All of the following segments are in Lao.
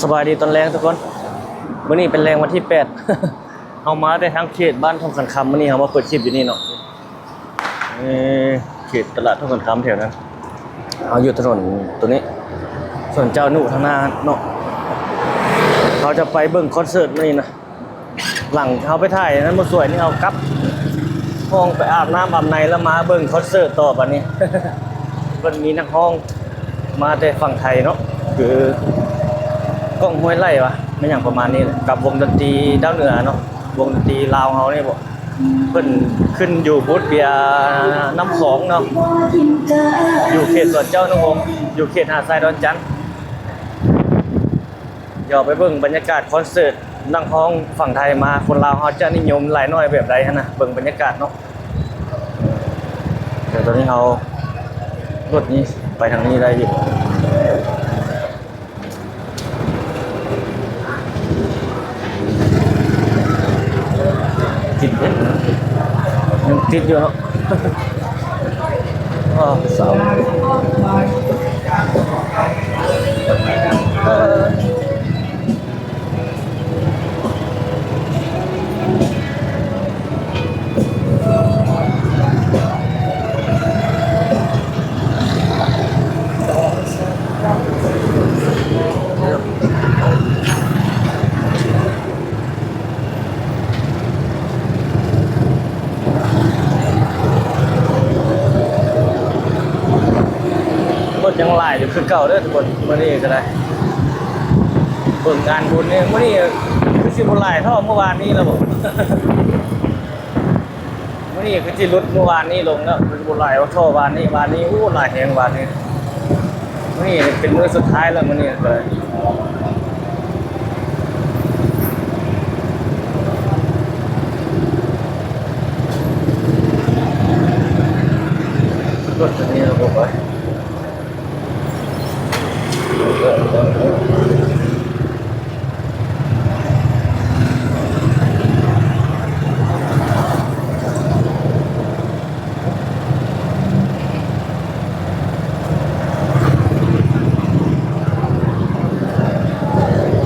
ສະບາຍດີຕອນແລງທຸກຄົນ ມື້ນີ້ເປັນແລງວັນທີແປດ ເຮົາມາແຕ່ທາງເຂດບ້ານທົ່ງຂັນຄຳ ມື້ນີ້ເຮົາມາເປີດຄລິບຢູ່ນີ້ເນາະ ເອີ ເຂດຕະຫຼາດທົ່ງຂັນຄຳແຖວນັ້ນ ເຮົາຢູ່ຖະໜົນໂຕນີ້ ສວນເຈົ້ານຸທາງໜ້າເນາະ ເຮົາຈະໄປເບິ່ງຄອນເສີດມື້ນີ້ນະ. ຫຼັງເຮົາໄປຖ່າຍນັ້ນບໍ່ສວຍນີ້ ເຮົາກັບຫ້ອງໄປອາບນ້ຳອາບໃນ ແລ້ວມາເບິ່ງຄອນເສີດຕໍ່ບາດນີ້ ເພິ່ນມີນັກຮ້ອງມາແຕ່ຝັ່ງໄທເນາະ ຄືກ້ອງ ຫ້ວຍໄລ່ ຫວາ ແມ່ນຫຍັງປະມານນີ້ ກັບວົງດົນຕີດາວເໜືອເນາະ ວົງດົນຕີລາວເຮົານີ້ບໍ ເພິ່ນຂຶ້ນຢູ່ບູດເບຍນ້ຳຂອງເນາະ ຢູ່ເຂດສວນເຈົ້ານຸວົງ ຢູ່ເຂດຫາດຊາຍດອນຈັນ. ດຽວໄປເບິ່ງບັນຍາກາດຄອນເສີດນັກຮ້ອງຝັ່ງໄທມາ ຄົນລາວເຮົາຈະນິຍົມຫຼາຍໜ້ອຍແບບໃດຫັ້ນນະ ເບິ່ງບັນຍາກາດເນາະ. ແຕ່ຕອນນີ້ເຮົາ ລົດນີ້ໄປທາງນີ້ໄດ້ຢູ່ ຕິດເດ້ ຍັງຕິດຢູ່ເນາະ ອ້າວ ສາວ ເອີ. ຄົນຍັງຫຼາຍຢູ່ຄືເກົ່າເດີທຸກຄົນ ມື້ນີ້ກະໄດ້ ເບິ່ງງານບຸນນີ້ ມື້ນີ້ຄືຊິບໍ່ຫຼາຍເທົ່າມື້ວານນີ້ແລ້ວບໍ? ມື້ນີ້ຄືຊິຫຼຸດມື້ວານນີ້ລົງແລ້ວ ຄືຊິບໍ່ຫຼາຍເທົ່າວານນີ້ ວານນີ້ ໂອ້ ຫຼາຍແຮງວານນີ້ ມື້ນີ້ເປັນມື້ສຸດທ້າຍແລ້ວ ມື້ນີ້ກະໄດ້ ລົດຄັນນີ້ລະບໍ່ໄປ.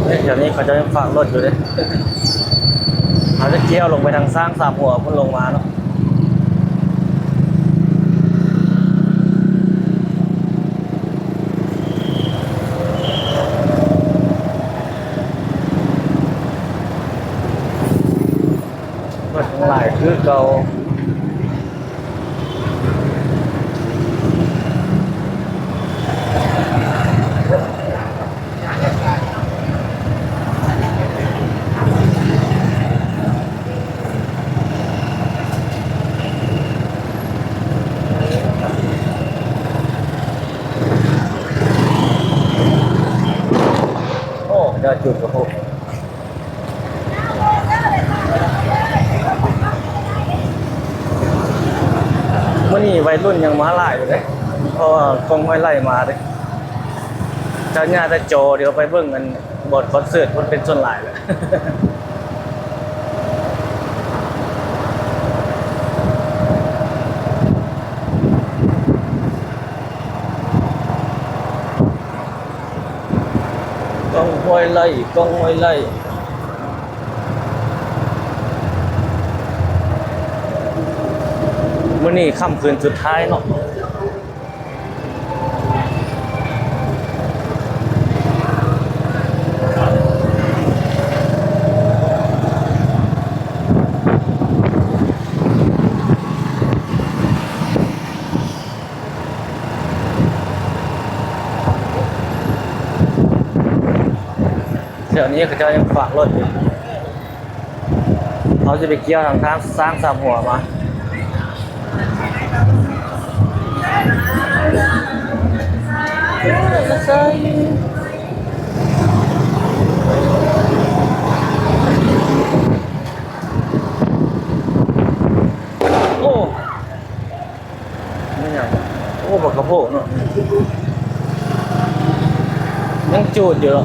ເອີ ແຖວນີ້ເຂົາເຈົ້າຍັງຝາກລົດຢູ່ເດ້ ເຮົາຈະກ່ຽວລົງໄປທາງຊ້າງສາມຫົວພຸ້ນ ລົງມາເນາະ. ເພິ່ນທັງຫຼາຍຄືເກົ່າ. ໂອ້ ເຈົ້າຈູດກະໂພດ. ມື້ນີ້ໄວລຸ້ນຍັງມາຫຼາຍຢູ່ເດ້ ເພາະວ່າກ້ອງຫ້ວຍໄລ່ມາເດ້ ເຈົ້າຫຍ້າແຕ່ຈໍ ດຽວໄປເບິ່ງອັນບ່ອນຄອນເສີດ ຄົນເປັນສ່ວນຫຼາຍແຫຼະ. ກ້ອງຫ້ວຍໄລ່ ກ້ອງຫ້ວຍໄລ່ ມື້ນີ້ຄ່ຳຄືນສຸດທ້າຍເນາະ. ແຖວນີ້ເຂົາເຈົ້າຍັງຂວາງລົດຢູ່ ເຮົາຊິໄປກ່ຽວທາງທາງຊ້າງສາມຫົວມາ. ໂອ້ ແມ່ນຫຍັງ? ໂອ້ ບັກກະໂພດເນາະ ຍັງຈູດຢູ່ເນາະ.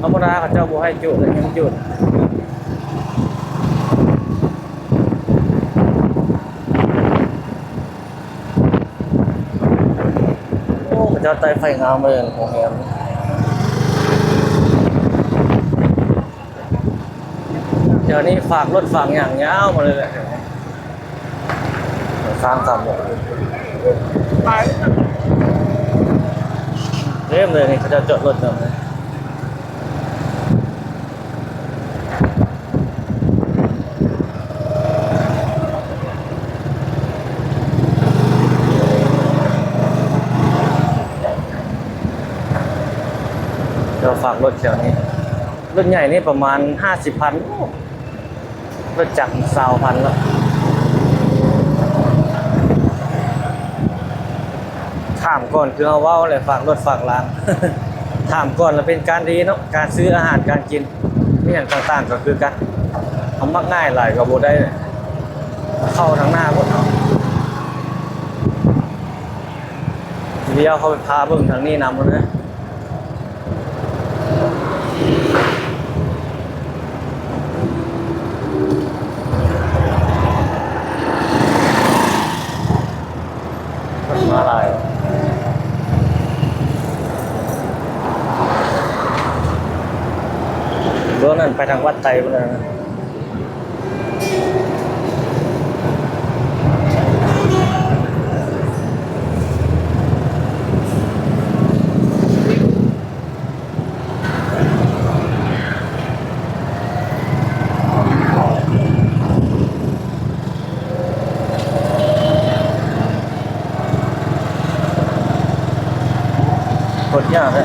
ທຳມະດາເຂົາເຈົ້າບໍ່ໃຫ້ຈູດ ແຕ່ຍັງຈູດ. ໃຕ້ໄຟງາມເລີຍໂຮງແຮມ. ແຖວນີ້ຝາກລົດຝາກຫຍັງຍາວມາເລີຍແຫຼະ ສາມສາມຫົກ ເຕັມເລີຍນີ້ ເຂົາເຈົ້າຈອດລົດນຳ. ເຈົ້າຝາກລົດແຖວນີ້ ລົດໃຫຍ່ນີ້ປະມານຫ້າສິບພັນ ໂອ້ ລົດຈັກຊາວພັນລະ. ຖາມກ່ອນຄືເຮົາເວົ້າແຫຼະ ຝາກລົດຝາກລາງ ຖາມກ່ອນລະເປັນການດີເນາະ ການຊື້ອາຫານການກິນ ມີຫຍັງຕ່າງໆກໍຄືກັນ. ເຮົາມັກງ່າຍຫຼາຍກໍບໍ່ໄດ້ ເຂົ້າທາງໜ້າໝົດເນາະ. ດຽວເຮົາໄປພາເບິ່ງທາງນີ້ນຳເນາະ. ມາຫຼາຍ ໂດນນັ້ນໄປທາງວັດໄຕພຸ້ນນະ. ກົດຍາກແທ້.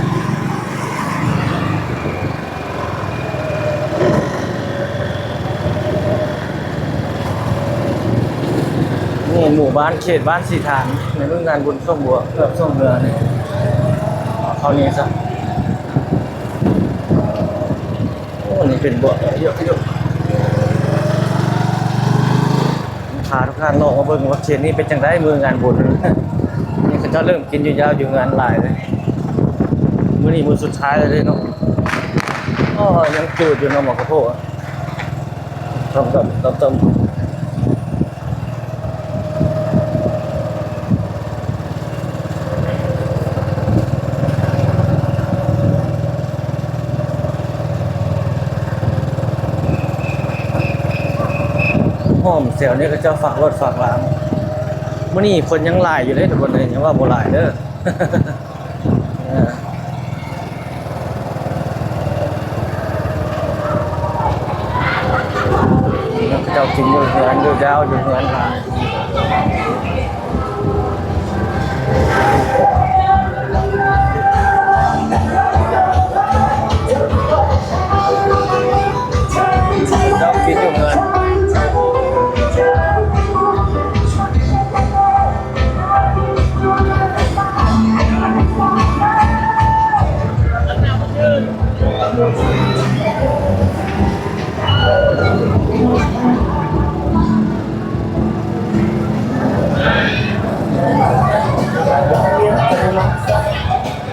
ນີ້ໝູ່ບ້ານເຂດບ້ານສີຖານ ໃນມື້ງານບຸນຊ່ວງບົວ ເກືອບຊ່ວງເຮືອນີ້ ເຂົ້ານີ້ຊະ. ໂອ້ ນີ້ເປັນບົວເຍອະໆ. ພາທຸກທ່ານເນາະ ມາເບິ່ງວ່າເຂດນີ້ເປັນຈັ່ງໃດມື້ງານບຸນ. ນີ້ເຂົາເຈົ້າເລີ່ມກິນຢູ່ຍາວຢູ່ເຮືອນຫຼາຍເລີຍ. ມື້ນີ້ມື້ສຸດທ້າຍແລ້ວເດ້ເນາະ. ໂອ້ ຍັງຈູດຢູ່ເນາະ ໝາກກະໂພດ. ຕຳໆ ຕຳໆ. ຫອມແຖວນີ້ເຂົາເຈົ້າຝາກລົດຝາກລາງ. ມື້ນີ້ຄົນຍັງຫຼາຍຢູ່ເດ້ທຸກຄົນເອີຍ ຍັງວ່າບໍ່ຫຼາຍເດີ. ເອີ ເຂົາເຈົ້າກິນຢູ່ເຮືອນ ຢູ່ຍາວຢູ່ເຮືອນ. ເຈົ້າກິນຢູ່ເຮືອນ.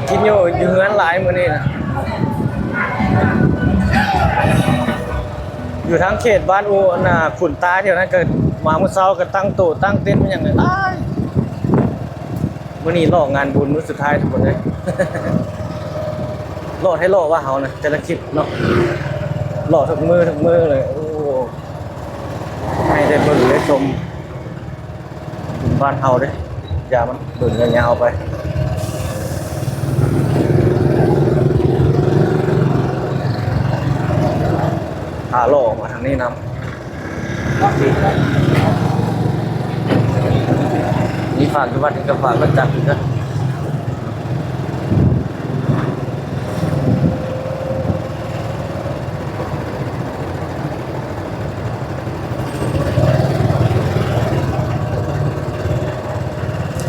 ກິນຢູ່ ຢູ່ເຮືອນຫຼາຍມື້ນີ້ນະ. ຢູ່ທາງເຂດບ້ານອູ່ ອັນນ່າ ຂຸນຕາແຖວນັ້ນ ກໍມາມື້ເຊົ້າກໍຕັ້ງໂຕຕັ້ງເຕັນຫຍັງຫຼາຍ. ມື້ນີ້ເລາະງານບຸນມື້ສຸດທ້າຍທຸກຄົນເອີຍ. ເລາະແທ້ເລາະວ່າເຮົານະ ແຕ່ລະຄລິບເນາະ ເລາະທຸກມື້ທຸກມື້ເລີຍ. ໂອ້ ໃຫ້ໄດ້ເບິ່ງໄດ້ຊົມບຸນບ້ານເຮົາເດ້ ຢ່າມັນດົນຍາວໆໄປ. ພາເລາະອອກມາທາງນີ້ນຳ. ມີຝາກຢູ່ວັດນີ້ກໍຝາກວັດຈັກຄືກັນ.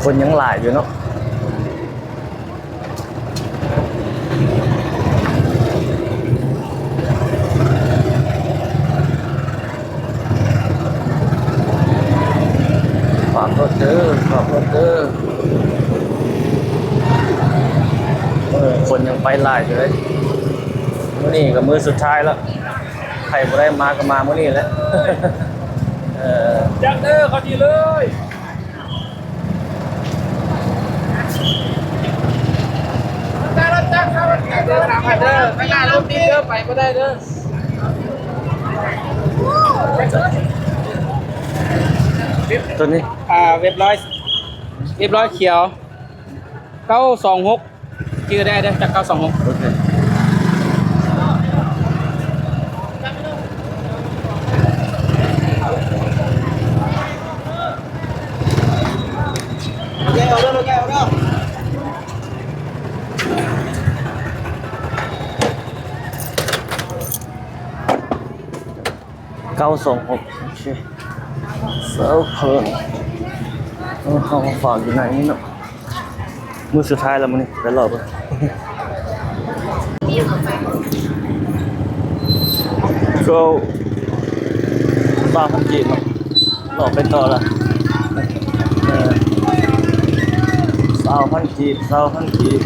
ຄົນຍັງຫຼາຍຢູ່ເນາະ. ຝາກລົດເດີ ຝາກລົດເດີ. ເອີ ຄົນຍັງໄປຫຼາຍຢູ່ເລີຍ. ມື້ນີ້ກໍມື້ສຸດທ້າຍແລ້ວ ໃຜບໍ່ໄດ້ມາກໍມາມື້ນີ້ແຫຼະ. ເອີ ຈັກເດີ ເຂົ້າທີ່ເລີຍ. ເດີ ຂ້າງໜ້າລົດຕິດເດີ ໄປບໍ່ໄດ້ເດີ. ຕົວນີ້ ອ່າ ເວັບຮ້ອຍ ເວັບຮ້ອຍຂຽວ ເກົ້າສອງຫົກ ຈື່ໄດ້ເດີ ຈາກເກົ້າສອງຫົກ. ໂອເຄ. ເກົ້າສອງຫົກ ໂອເຄ ເຊົາເພິ່ນ ເອີ ເຮົາມາຝາກຢູ່ໃນນີ້ເນາະ. ມື້ສຸດທ້າຍແລ້ວມື້ນີ້ ໄປລອບເບິ່ງ ໂກ ຊາວພັນກີບເນາະ. ລອບໄປຕໍ່ລະ ເອີ ຊາວພັນກີບ ຊາວພັນກີບ.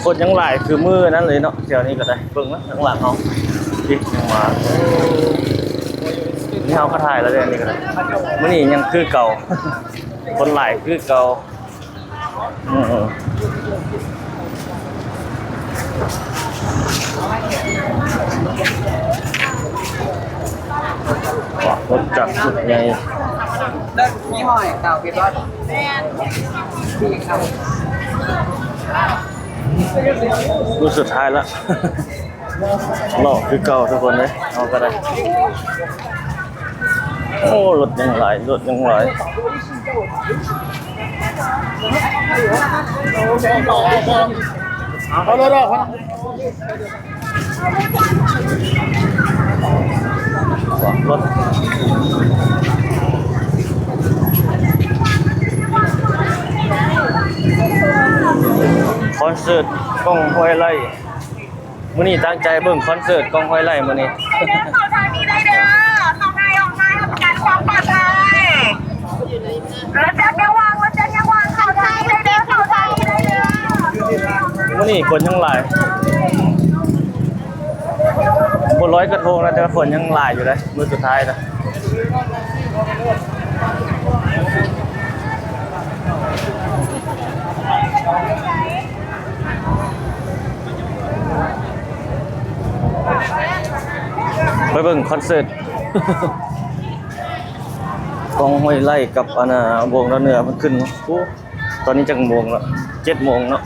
ຄົນຍັງຫຼາຍຄືມື້ນັ້ນເລີຍເນາະ ແຖວນີ້ກໍໄດ້. ເບິ່ງນະ ທາງຫຼັງເຮົາ ນີ້ຍັງມາ ນີ້ເຮົາກໍຖ່າຍແລ້ວເດ້ ອັນນີ້ກໍໄດ້. ມື້ນີ້ຍັງຄືເກົ່າ ຄົນຫຼາຍຄືເກົ່າ. ອືມ ລົດຈັກລົດໃຫຍ່ ມີຫອຍເຕົາເປັນບໍ່? ແມ່ນ ມື້ສຸດທ້າຍລະ. ເລາະຄືເກົ່າທຸກຄົນເດ້ ເຮົາກໍໄດ້. ໂອ້ ລົດຍັງຫຼາຍ ລົດຍັງຫຼາຍ. ເອົາລົດອອກ ລົດ ຄອນເສີດກ້ອງຫ້ວຍໄລ່. ມື້ນີ້ຕັ້ງໃຈເບິ່ງຄອນເສີດກ້ອງຫ້ວຍໄລ່ມື້ນີ້. ເຂົ້າທາງນີ້ໄດ້ເດີ ເຂົ້າທາງນີ້ອອກທາງ ເພື່ອການຄວາມປອດໄພ. ລົດຈັກຢ່າຫວ່າງ ລົດຈັກຢ່າຫວ່າງ ເຂົ້າທາງນີ້ໄດ້ເດີ ເຂົ້າທາງນີ້ໄດ້ເດີ. ມື້ນີ້ຄົນຍັງຫຼາຍ ບໍ່ລອຍກະທົງນະ ແຕ່ວ່າຄົນຍັງຫຼາຍຢູ່ເດ້ ມື້ສຸດທ້າຍນະ. ໄປເບິ່ງຄອນເສີດ ກ້ອງຫ້ວຍໄລ່ກັບອັນນ່າ ວົງດາວເໜືອ ເພິ່ນຂຶ້ນມາ. ໂອ້ ຕອນນີ້ຈັກໂມງແລ້ວ? ເຈັດໂມງເນາະ.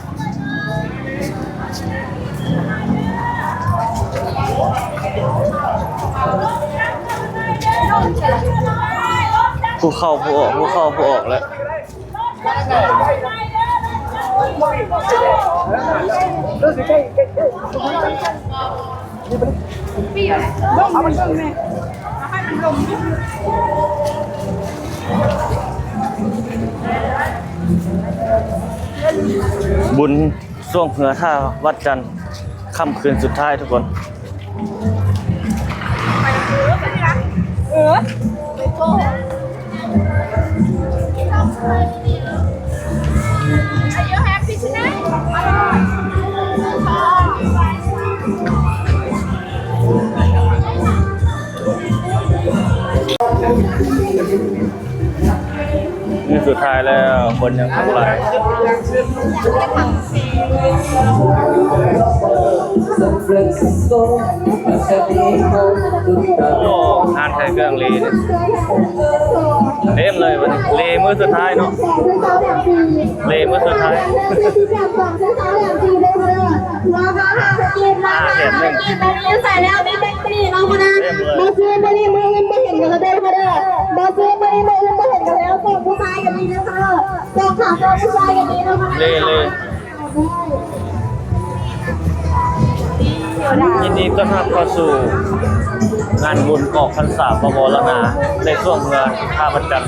ຜູ້ເຂົ້າຜູ້ອອກ ຜູ້ເຂົ້າຜູ້ອອກແລ້ວ. ບຸນຊ່ວງເຮືອທ່າວັດຈັນ ຄ່ຳຄືນສຸດທ້າຍທຸກຄົນ. ເອີ ມື້ສຸດທ້າຍແລ້ວ ຄົນຍັງຫຼາຍ. ໂອ້ ງານຂາຍເຄື່ອງເລນີ້ ເຕັມເລີຍບັດນີ້. ເລມື້ສຸດທ້າຍເນາະ ເລມື້ສຸດທ້າຍ. ຫ້າແຖມໜຶ່ງ ເຕັມເລີຍ. ບໍ່ຊື້ມື້ນີ້ມື້ອື່ນບໍ່ເຫັນກັນແລ້ວເດີ ບໍ່ຊື້ມື້ນີ້ມື້ອື່ນບໍ່ເຫັນກັນແລ້ວ. ຂອງຜູ້ຊາຍກໍມີເດີ ຂອງຂາວຂອງຜູ້ຊາຍກໍມີເດີ. ເລ ເລ. ຍິນດີຕ້ອນຮັບເຂົ້າສູ່ງານບຸນອອກພັນສາປະວໍລະນາ ໃນຊ່ວງເຮືອທ່າວັດຈັນ.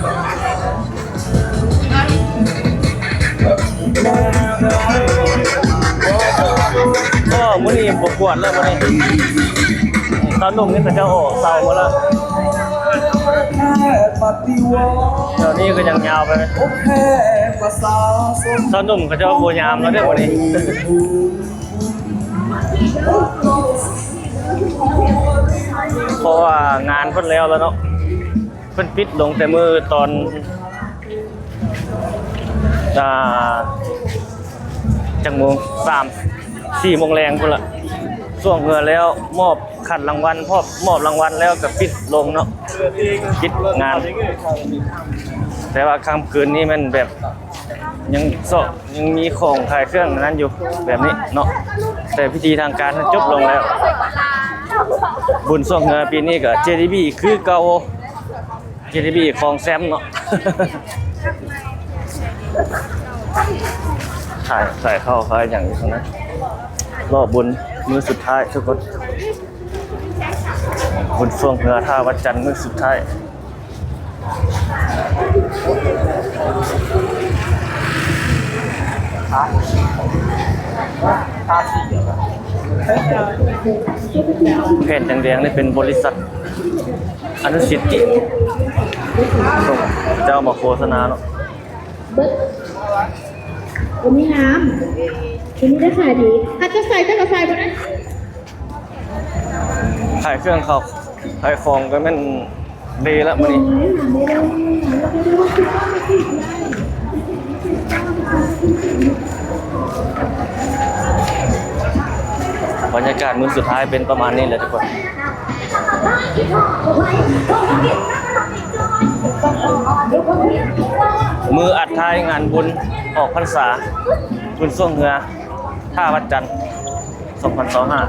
ໂອ້ ມື້ນີ້ບໍ່ກວດແລ້ວມື້ນີ້. ຊາວໜຸ່ມນີ້ເຂົາເຈົ້າອອກເຊົາໝົດແລ້ວ. ແຖວນີ້ກໍຍັງຍາວໄປ. ຊາວໜຸ່ມເຂົາເຈົ້າບໍ່ຍາມແລ້ວເດ້ມື້ນີ້. ເພາະວ່າງານເພິ່ນແລ້ວແລ້ວເນາະ. ເພິ່ນປິດລົງແຕ່ມື້ຕອນ ອ່າ ຈັກໂມງ? ສາມ ສີ່ໂມງແລງພຸ້ນລະ ຊ່ວງເຮືອແລ້ວ ມອບ ຂັນລາງວັນ ມອບ ມອບລາງວັນແລ້ວກໍປິດລົງເນາະ ປິດງານ ແຕ່ວ່າຄ່ຳຄືນນີ້ແມ່ນແບບ ຍັງເຊາະ ຍັງມີຂອງຂາຍເຄື່ອງນັ້ນຢູ່ ແບບນີ້ເນາະ ແຕ່ພິທີທາງການນັ້ນຈົບລົງແລ້ວ. ບຸນຊ່ວງເຮືອປີນີ້ກໍ ເຈດີບີ ຄືເກົ່າ ເຈດີບີ ຂອງແຊມເນາະ ຂາຍ ຂາຍເຂົ້າຂາຍຫຍັງຢູ່ຫັ້ນນະ ລໍບຸນມື້ສຸດທ້າຍທຸກຄົນ ບຸນຊ່ວງເຮືອທ່າວັດຈັນມື້ສຸດທ້າຍ. ແຜ່ນແດງໆນີ້ເປັນບໍລິສັດອະນຸສິດຕິ ເຈົ້າມາໂຄສະນາເນາະ. ເບິດ ໂອ້ ມີງາມ ໂອ້ ມີໄດ້ຂາຍດີ ຄັນຈະໃສ່ເຈົ້າກໍໃສ່ບໍ່ໄດ້ ຂາຍເຄື່ອງເຂົາ ຂາຍຂອງກໍແມ່ນດີລະມື້ນີ້. ບັນຍາກາດມື້ສຸດທ້າຍເປັນປະມານນີ້ແຫຼະທຸກຄົນ. ມື້ອັດທ້າຍງານບຸນອອກພັນສາ ບຸນຊ່ວງເຮືອ ທ່າວັດຈັນ ສອງພັນຊາວຫ້າ.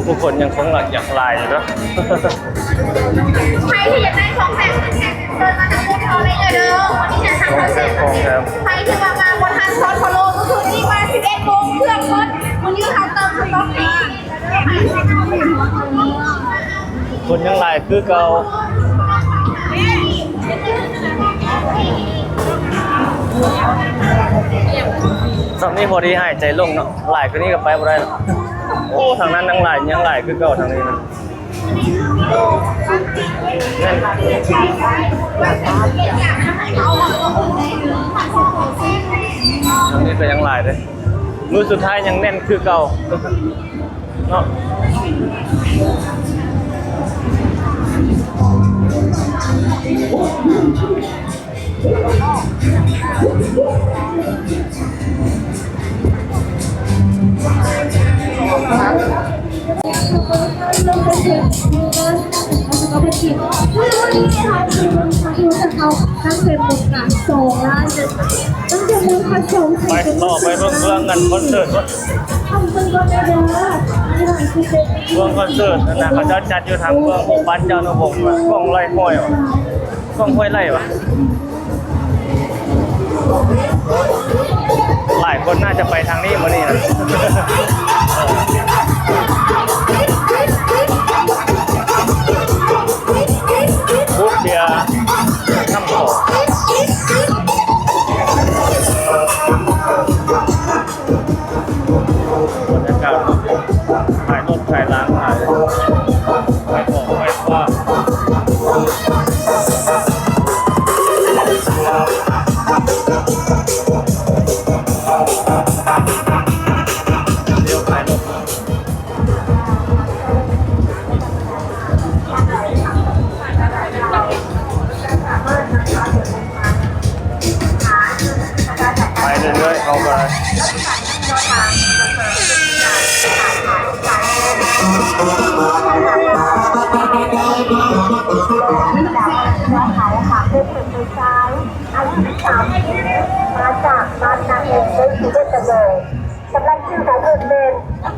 ຜູ້ຄົນຍັງຄົງຢາກຫຼາຍຢູ່ເນາະ. ໃຜທີ່ຢາກໄດ້ຂອງແຖມ ເຊີນມາທາງບູດເຮົາໄດ້ເລີຍເດີ. ວັນນີ້ຈະສັ່ງພິເສດ ຂອງແຖມ ໃຜທີ່ວ່າມາບໍ່ທັນຊອດພະໂລ້ ມື້ຄືນນີ້ມາສິບເອັດໂມງ ເຄື່ອງໝົດ. ມື້ນີ້ເຮົາເຕີມສະຕັອກອີກ. ຄົນຍັງຫຼາຍຄືເກົ່າ. ສ່ຳນີ້ພໍດີຫາຍໃຈໂລ່ງເນາະ, ຫຼາຍກວ່ານີ້ກໍໄປບໍ່ໄດ້ແລ້ວ. ໂອ້ ທາງນັ້ນຍັງຫຼາຍ ຍັງຫຼາຍຄືເກົ່າ ທາງນີ້ນະ. ທາງນີ້ກໍຍັງຫຼາຍເດ້. ມື້ສຸດທ້າຍຍັງແໜ້ນຄືເກົ່າເນາະ. ໄປຕໍ່ໄປເບິ່ງເບື້ອງອັນຄອນເສີດພຸ້ນ. ເບື້ອງຄອນເສີດຫັ້ນນະ ເຂົາເຈົ້າຈັດຢູ່ທາງເບື້ອງຂອງບ້ານເຈົ້ານະວົງ ກ້ອງໄລ່ຫ້ອຍຫວາ ກ້ອງຫ້ວຍໄລ່ຫວາ. ຫຼາຍຄົນໜ້າຈະໄປທາງນີ້ມື້ນີ້ນະ. ບູດເບຍ ນ້ຳຂອງ ບັນຍາກາດຂາຍລົດຂາຍລາງ ຂາຍ ຂາຍຂອງ ຂາຍຂວາງ. ໄປເລື້ອຍໆ ເຮົາກໍ ອາຍຸສິບສາມປີ ມາຈາກບ້ານນາເຮັງ ເມືອງສີເດດຕະໂບ. ສຳລັບຊື່ຂອງເພິ່ນແມ່ນ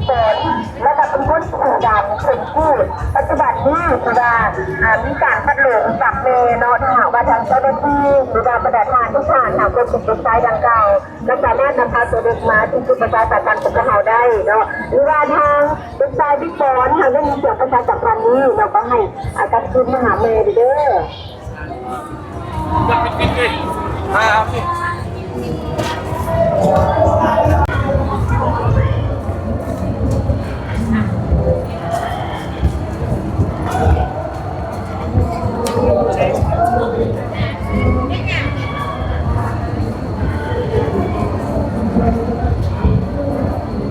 ສອນ ລະດັບຕຳບົນພູດຳ ເປັນຜູ້ ປັດຈຸບັນນີ້ຖືວ່າ ອາ ມີການພັດຫຼົງຈາກແມ່ເນາະ. ຖ້າຫາກວ່າທາງເຈົ້າໜ້າທີ່ ຫຼືວ່າບັນດາທ່ານທຸກທ່ານ ຫາກເຫັນເດັກຊາຍດັ່ງກ່າວ ກໍສາມາດນຳພາຕົວເດັກມາທີ່ສູນປະຊາສຳພັນຂອງພວກເຮົາໄດ້ເນາະ ຫຼືວ່າທາງເດັກຊາຍ ເດັກສອນ ຫາກໄດ້ຍິນສຽງປະຊາສຳພັນນີ້ເນາະ ກໍໃຫ້ ອາ ກັບຄືນມາຫາແມ່ເດີ້. ເປັນຫຍັງ?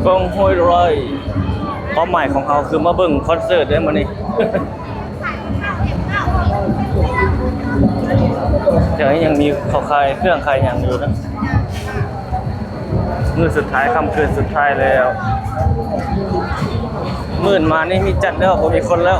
ກອງຫ້ວຍໄຣ ຄວາມໝາຍຂອງເຮົາຄືມາເບິ່ງຄອນເສີດເດ້ມື້ນີ້. ແຖວນີ້ຍັງມີເຂົາຂາຍເຄື່ອງຂາຍຫຍັງຢູ່ນະ. ມື້ສຸດທ້າຍ ຄ່ຳຄືນສຸດທ້າຍແລ້ວ. ມື້ອື່ນມານີ້ມີຈັດແລ້ວ ບໍ່ມີຄົນແລ້ວ.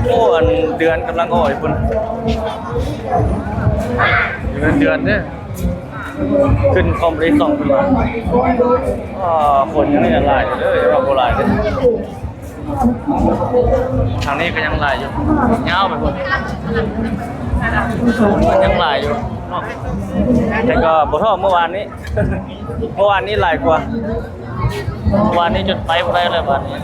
ໂອ້ ອັນເດືອນກຳລັງອອກພຸ້ນ ເງິນເດືອນເດ້. ຂຶ້ນຄອມເລກສອງຂຶ້ນມາ. ອໍ ຄົນຍັງຫຼາຍຢູ່ເດີ ຢ່າວ່າບໍ່ຫຼາຍເດີ. ທາງນີ້ກໍຍັງຫຼາຍຢູ່ ຍາວໄປພຸ້ນ ຍັງຫຼາຍຢູ່ເນາະ. ແຕ່ກໍບໍ່ເທົ່າເມື່ອວານນີ້ ເມື່ອວານນີ້ຫຼາຍກວ່າ. ເມື່ອວານນີ້ຈົນໄປບໍ່ໄດ້ເລີຍບາດນີ້.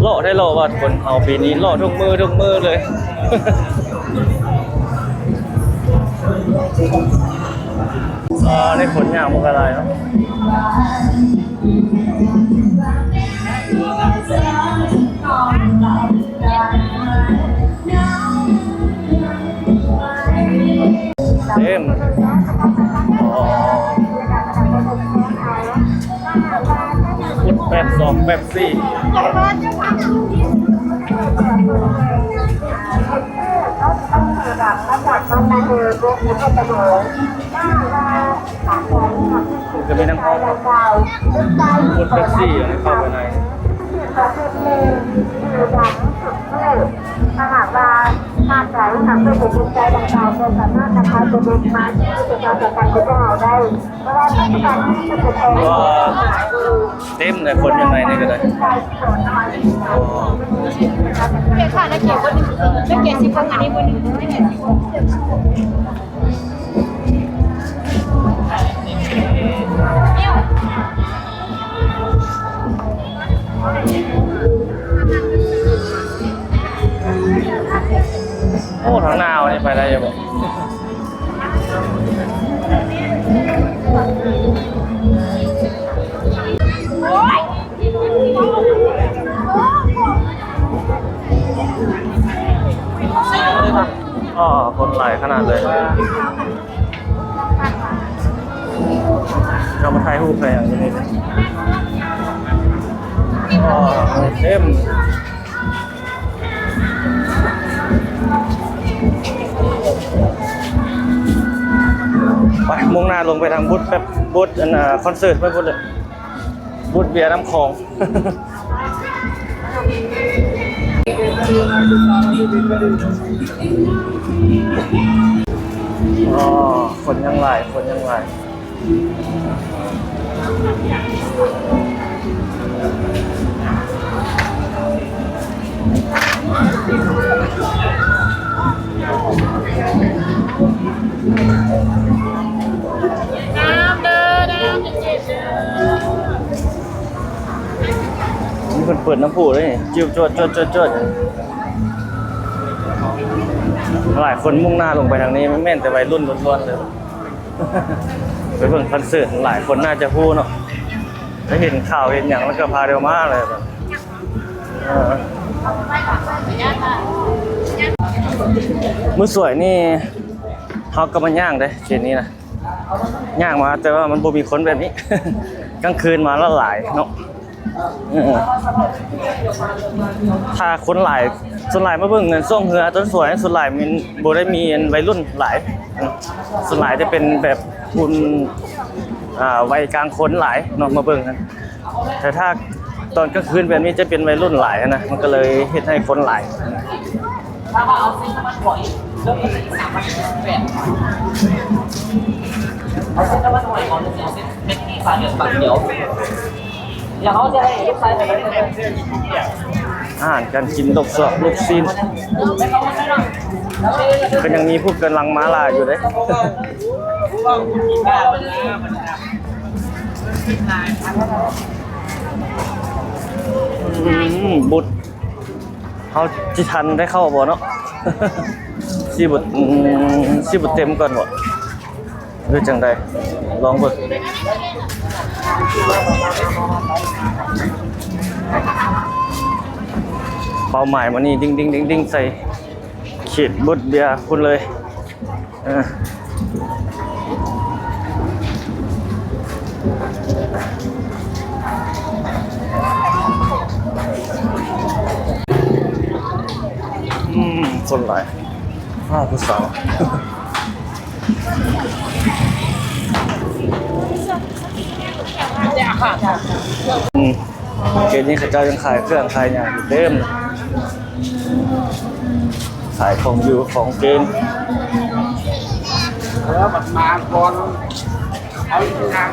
ເລາະໄດ້ເລາະວ່າຄົນເຮົາປີນີ້ເລາະທຸກມື້ທຸກມື້ເລີຍ. ອ່າ ໃນຄົນຍ່າງມັນກໍຫຼາຍເນາະ. ເຕັມ ອໍ ແປັບສອງ ແປັບສີ່ ຈະມີນ້ຳເຂົ້າ ພຸດເປັບຊີ ອັນນີ້ເຂົ້າໄປໃນ ຖ້າຫາກວ່າທ່ານໃດຫາກເປັນຜູ້ສົນໃຈດັ່ງກ່າວ ກໍສາມາດນຳພາຕົວເດັກມາທີ່ສະຖານທີ່ບໍລິການຂອງເຮົາໄດ້ ເພາະວ່າປັດຈຸບັນນີ້ເປັນແຕ່ ເຕັມເລີຍ ຄົນຢູ່ໃນນີ້ກໍໄດ້. ເປັນຄ່ານັກເກດບໍ່ໜຶ່ງ ນັກເກດສິບຄົນ ອັນນີ້ບໍ່ໜຶ່ງ ນັກເກດສິບຄົນ. ໂອ້ ທາງໜ້ານີ້ໄປໄດ້ຢູ່ບໍ່? ອໍ ຄົນຫຼາຍຂະໜາດເລີຍ. ເຈົ້າມາຖ່າຍຮູບໃສ່ຫຍັງຢູ່ນີ້? ອໍ ເຕັມ. ໄປ ມຸ່ງໜ້າລົງໄປທາງບູດແປັບ ບູດ ອັນ ອ່າ ຄອນເສີດໄປພຸ້ນເລີຍ ບູດເບຍນ້ຳຂອງ. ອໍ ຄົນຍັງຫຼາຍ ຄົນຍັງຫຼາຍ. ນີ້ເພິ່ນເປີດນ້ຳພຸເດ້ ຈິ້ວຈວດໆໆ ຫຼາຍຄົນມຸ່ງໜ້າລົງໄປທາງນີ້ ແມ່ນແຕ່ໄວລຸ້ນລ້ວນໆເລີຍ. ໄປເບິ່ງຄອນເສີດ ຫຼາຍຄົນໜ້າຈະຮູ້ເນາະ ໄດ້ເຫັນຂ່າວເຫັນຫຍັງ ແລ້ວກໍພາດຽວມາເລີຍ. ເອີ ມື້ສວຍນີ້ເຮົາກໍມາຍ່າງເດ້ ເຂດນີ້ນະ ຍ່າງມາ ແຕ່ວ່າມັນບໍ່ມີຄົນແບບນີ້ ກາງຄືນມາລະຫຼາຍເນາະ. ເອີ ຖ້າຄົນຫຼາຍ ສ່ວນຫຼາຍມາເບິ່ງຊ່ວງເຮືອ ຕອນສວຍ ສ່ວນຫຼາຍມັນບໍ່ໄດ້ມີໄວລຸ້ນຫຼາຍ ສ່ວນຫຼາຍຈະເປັນແບບກຸ່ມ ອ່າ ໄວກາງຄົນຫຼາຍເນາະມາເບິ່ງ. ແຕ່ຖ້າຕອນກາງຄືນແບບນີ້ຈະເປັນໄວລຸ້ນຫຼາຍນະ ມັນກໍເລີຍເຮັດໃຫ້ຄົນຫຼາຍ. ອາຫານການກິນ ລົວກຊອກ ລູກຊີ້ນ. ກໍຍັງມີຜູ້ເກີນຫຼັງມາຫຼາຍຢູ່ເດ້. ອືມ ບຸດ ເຮົາຊິທັນໄດ້ເຂົ້າບໍ່ເນາະ? ຊິບໍ່ ອືມ ຊິບໍ່ເຕັມກ່ອນບໍ່ ຫຼືຈັ່ງໃດ? ລອງເບິ່ງ. ເປົ້າໝາຍມື້ນີ້ ດິ້ງໆໆໆ ໃສ່ເຂດບົດເບຍພຸ້ນເລີຍ. ເອີ ອືມ ຄົນຫຼາຍ. ອ້າວ ຜູ້ສາວ. ອືມ ເຂດນີ້ເຂົາເຈົ້າຍັງຂາຍເຄື່ອງຂາຍຫຍັງຢູ່ເຕັມ ຂາຍຂອງຢູ່ຂອງກິນ. ເອີ ບັດມາກ່ອນ ເອົາອີກທາງ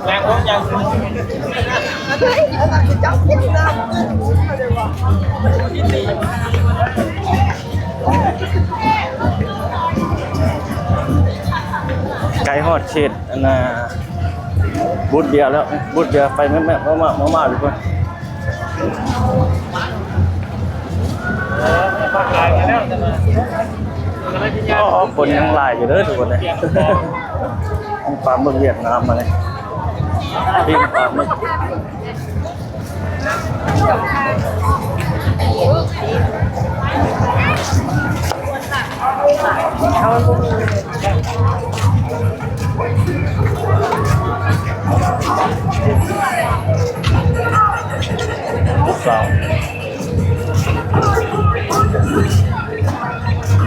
ແລງລົງຍັງ ໃກ້ຮອດເຂດ ອັນນ່າ ບູດເບຍແລ້ວ ບູດເບຍໄຟແມບໆ ມາໆ ມາໆ ທຸກຄົນ. ໂອ້ ຄົນຍັງຫຼາຍຢູ່ເດີທຸກຄົນເດີ. ມີປາໝຶກຫວຽດນາມມາເລີຍ ປີ້ງປາໝຶກ.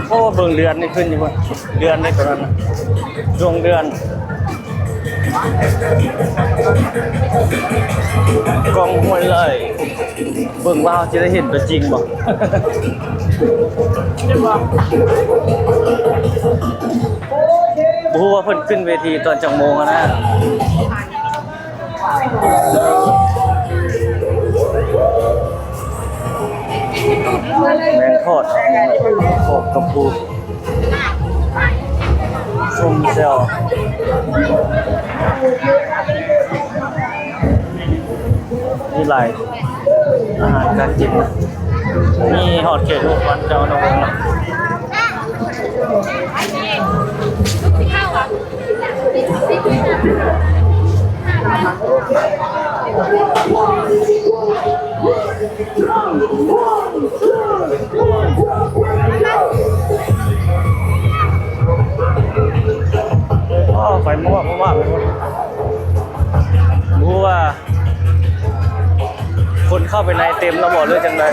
ໂອ້ ເບິ່ງເດືອນນີ້ຂຶ້ນຢູ່ພຸ້ນ ເດືອນໃດຕົວນັ້ນນະ ດວງເດືອນ. ກ້ອງຫ້ວຍໄລ່ ເບິ່ງວ່າເຮົາຊິໄດ້ເຫັນຕົວຈິງບໍ່? ບໍ່ຮູ້ວ່າເພິ່ນຂຶ້ນເວທີຕອນຈັກໂມງຫັ້ນນະ. ແມງທອດ ທອດກະປູ ສົ້ມແຈ່ວ ມີຫຼາຍອາຫານການກິນ ມີຮອດເຂດຮູບປັ້ນເຈົ້ານະວົງນະ. ໂອ້ ໄຟມວກມາກໆ ບໍ່ຮູ້ວ່າຄົນເຂົ້າໄປໃນເຕັມແລ້ວບໍ່ ຫຼືຈັ່ງໃດ?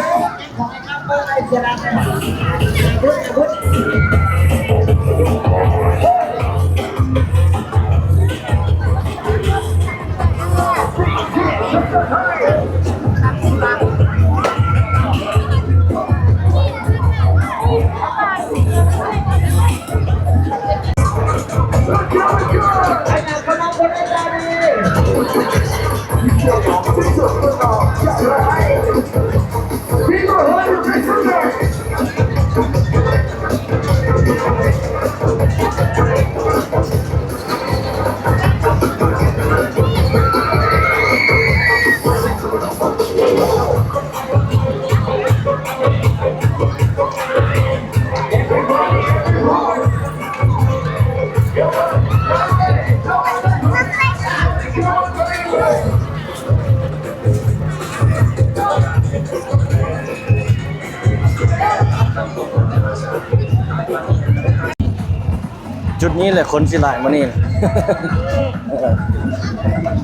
ຈຸດນີ້ແຫຼະຄົນຊິຫຼາຍມື້ນີ້ ເອີ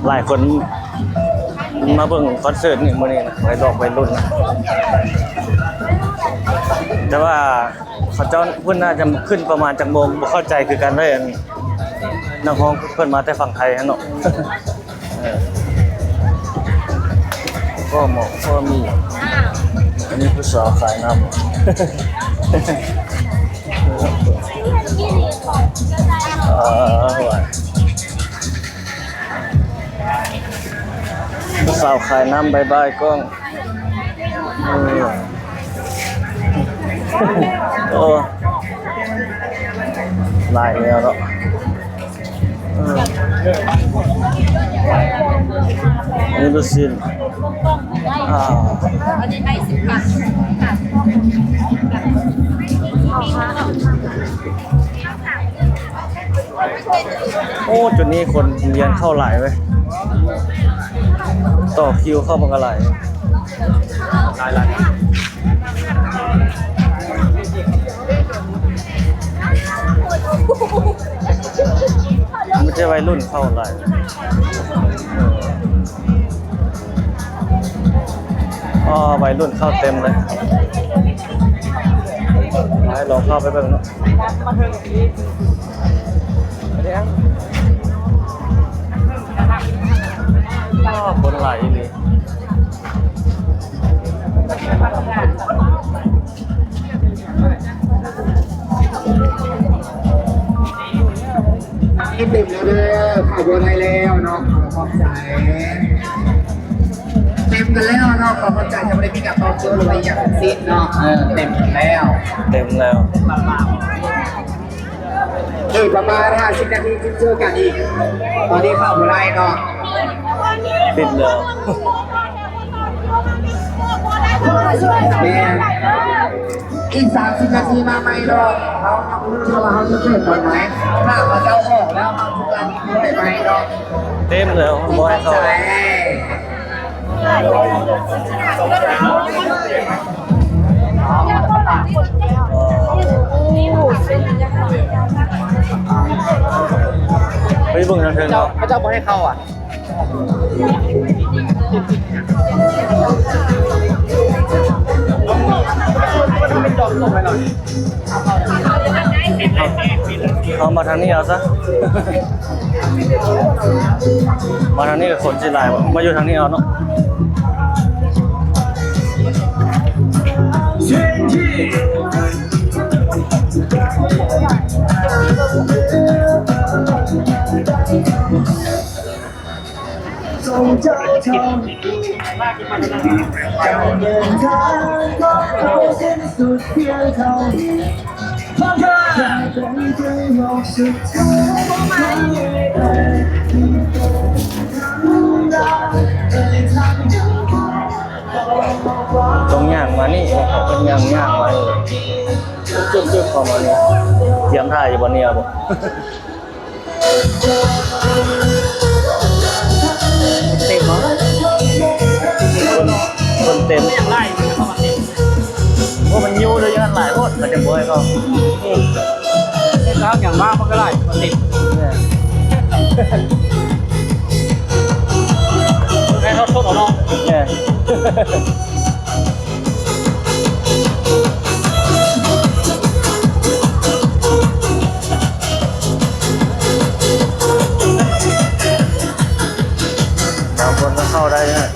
ຫຼາຍຄົນມາເບິ່ງຄອນເສີດນີ້ມື້ນີ້ນະ ໄວດອກໄວລຸ້ນນະ ແຕ່ວ່າເຂົາເຈົ້າເພິ່ນໜ້າຈະຂຶ້ນປະມານຈັກໂມງ ບໍ່ເຂົ້າໃຈຄືກັນເລີຍ ອັນ ນັກຮ້ອງເພິ່ນມາແຕ່ຝັ່ງໄທຫັ້ນເນາະ. ເອີ ພໍເໝາະພໍມີ ອັນນີ້ຜູ້ສາວຂາຍນ້ຳ ເອີ ວ່າ ຜູ້ສາວຂາຍນ້ຳບາຍບາຍກ້ອງ. ເອີ ໂອ້ ຫຼາຍແນວເນາະ. ເອີ ອັນນີ້ລູກຊິ້ນ ອ່າ ອັນນີ້ໃຫ້ສິບບາດ. ໂອ້ ຈຸດນີ້ຄົນວຽນເຂົ້າຫຼາຍເວີຍ ຕໍ່ຄິວເຂົ້າມັນກໍຫຼາຍ ຫຼາຍໆ. ມີແຕ່ໄວລຸ້ນເຂົ້າຫຼາຍ. ອໍ ໄວລຸ້ນເຂົ້າເຕັມເລີຍ. ໄປ ລອງເຂົ້າໄປເບິ່ງເນາະ. ອໍ ຄົນຫຼາຍອີ່ຫຼີ. ນີ້ເຕັມແລ້ວເດີ ເຂົ້າບໍ່ໄດ້ແລ້ວເນາະ. ຂອບໃຈ ເຕັມກັນແລ້ວເນາະ. ຂອບໃຈ ຈະບໍ່ໄດ້ມີການຕໍ່ຄິວ ຫຼືວ່າອີ່ຫຍັງທັງສິ້ນເນາະ. ເອີ ເຕັມກັນແລ້ວ ເຕັມແລ້ວ. ອີກປະມານຫ້າສິບນາທີຈຶ່ງເຈີກັນອີກ. ຕອນນີ້ເຂົ້າບໍ່ໄດ້ເນາະ ປິດແລ້ວ. ແມ່ນ ອີກສາມສິບນາທີມາໃໝ່ເນາະ. ເຮົາຍັງບໍ່ຮູ້ເທື່ອວ່າເຮົາຈະເປີດຕອນໃດ. ຖ້າເຂົາເຈົ້າອອກແລ້ວ ເຮົາຈະເປີດໃໝ່ເນາະ. ເຕັມແລ້ວ ບໍ່ໃຫ້ເຂົ້າ. ໄປເບິ່ງທາງເທິງເນາະ. ເຂົາເຈົ້າບໍ່ໃຫ້ເຂົ້າອ່ະ. ເອົາມາທາງນີ້ເອົາຊະ ມາທາງນີ້ກໍຄົນຊິຫຼາຍ ມາຢູ່ທາງນີ້ເອົາເນາະ. ຕ້ອງຍ່າງມານີ້ ເພິ່ນຍ່າງ ຍ່າງມານີ້ ຈຶບໆ ເຂົ້າມານີ້ ຕຽມຖ້າຢູ່ບ່ອນນີ້ບໍ? ເຕັມບໍ່? ຄົນ ຄົນເຕັມ ຍັງຫຼາຍຢູ່ເນາະ. ໂອ້ ມັນຢູ່ເລີຍ ຢູ່ຫັ້ນຫຼາຍໂພດ ມັນຈະບໍ່ໃຫ້ເຂົ້າ. ອືມ ເຮັດແລ້ວຫຍັງມາ ມັນກໍຫຼາຍ ຄົນເຕັມ. ແມ່ນ ໃຫ້ເຮົາຊົນເອົາເນາະ. ແມ່ນ. ບາງຄົນກໍເຂົ້າໄດ້ນະ.